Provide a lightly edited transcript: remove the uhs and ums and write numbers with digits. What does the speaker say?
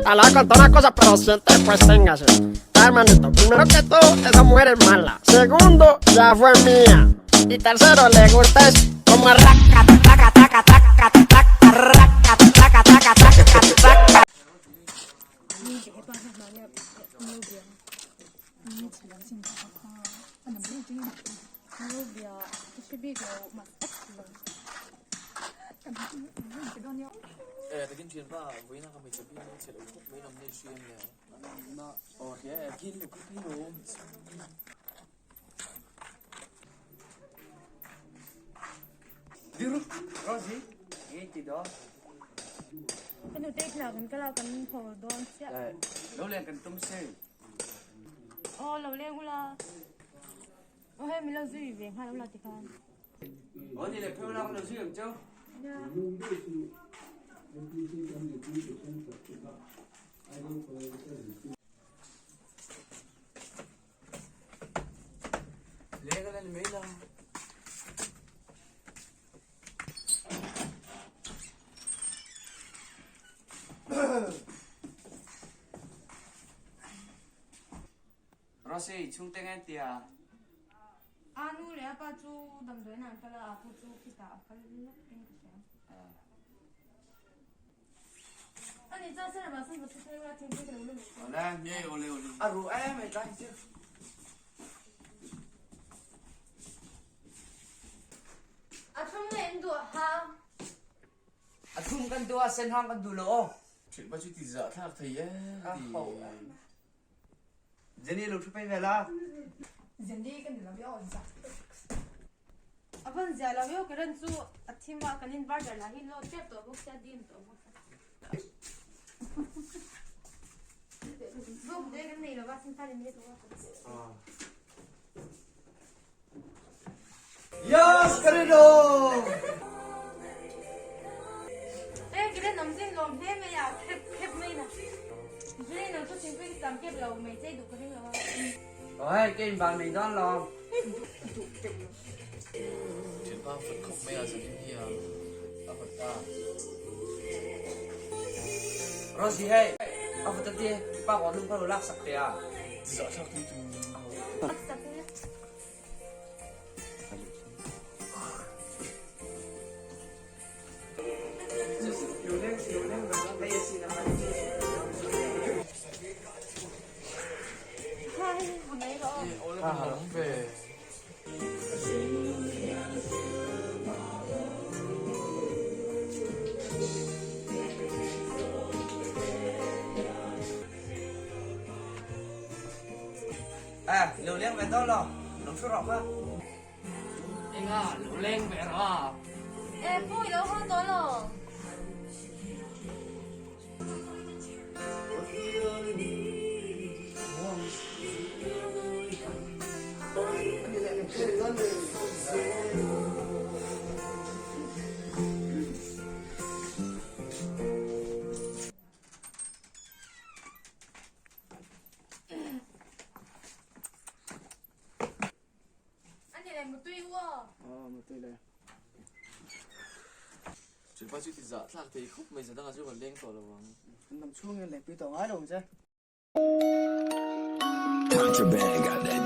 Ah, Le voy a contar una cosa, pero siente, pues téngase. Ah, Hermanito, primero que todo, esa mujer es mala. Segundo, ya fue mía. Y tercero, le gusta es como raca, taca, taca, taca, taca, raca, taca, taca, taca, taca. Ka nute thla kan kal a kan haw dawn chiah. Lo leng kan tum si. Aw lo leng ula. Aw hei min lo zui ve nghal ula tikhan. Aw ni le pheu la kan lo zui ang cheu. Leng ala ni mai la. Rosy, chhungte nge tia? A nu leh a pa chu damdawiin ah an kal a, a pu chu khitah a kal lawk in ka hria. Ani chuan Sarah mahse va thu phei ula thingpui ka lo la leh Awle, nge awle awle. A ru em ai tlai chu. A thlum nge in duh ha? A thlum kan duh a, sen hang kan duh lo aw. Ṭhilh pa chu ti zah thlak thei e ti. Jenny lo thu phei ve la. Jenny ka ni lo i aw zah. A van zia lo io current chu a thim a kan inverter lah hi load tep tawh bawk sia dim tawh bawk sia. Book te kan nei lova sin khan in let lo a. Yes, Karino! Eh, kile nam zin lom hle mai a, khep khep mai na. Zin lo chu thingpui tam kep lo mai chei duh ka ring lo a. Oi, ke in bang nei dawn lo. Thianpa fat khawp mai a zanin hi a a vat ta. Rosie hei, a vat a ti, pa ko lung kha lo lak sak te a. Zahthlak tu tu. À, lo leng ve dawn lo, lo thu rawh kha. Enga, lo leng ve rawh a. E, pu i lo haw tawh lo. Ani le mutui u aw. Aw mutui le. Thianpa chu ti zah thlak thei khawp mai zadanga chu kan leng tawh lo ang. Kan dam chhung in lengpui tawh ngai lo ang che. Contraband got that.